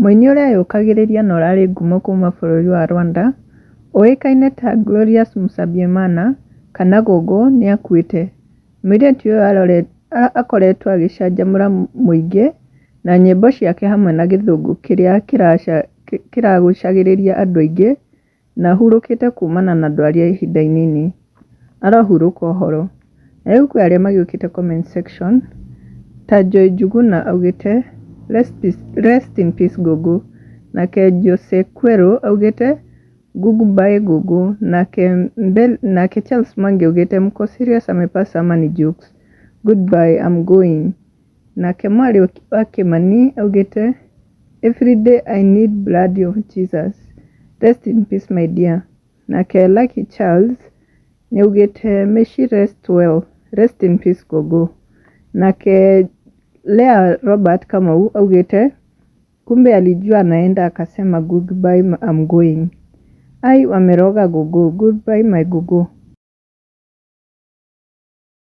Mũini ũrĩa yũkagĩrĩria na ũrarĩ ngumo kuma bũrũri wa Rwanda, ũĩkaine ta Glorious Musabyimana kana Gogo nĩakuĩte. Mũirĩtu ũyũ akoretwo agĩcanjamũra mũingĩ na nyĩmbo ciake hamwe na gĩthũngũ kĩrĩa kĩragucagĩrĩria andũ aingĩ, na ahurũkĩte kumana na ndwari ya ihinda inini. Arohurũka ũhoro. Na rĩu kwĩ arĩa magĩũkĩte comment section, ta Joy Njuguna augĩte rest in peace Gogo. Nake Jose Quero augĩte goodbye Gogo. Nake Charles Mwangi augĩte mko serious amepasa ama ni jokes? Goodbye I'm going. Nake mwarĩ wa Kimani augĩte every day I need blood of Jesus. Rest in peace my dear. Nake Lucky Charles nĩaugĩte may she rest well. Rest in peace Gogo. Nake Lea Robert Kamau augĩte kumbe alijua anaenda akasema goodbye I'm going. Ai wameroga Gogo. Goodbye my Gogo.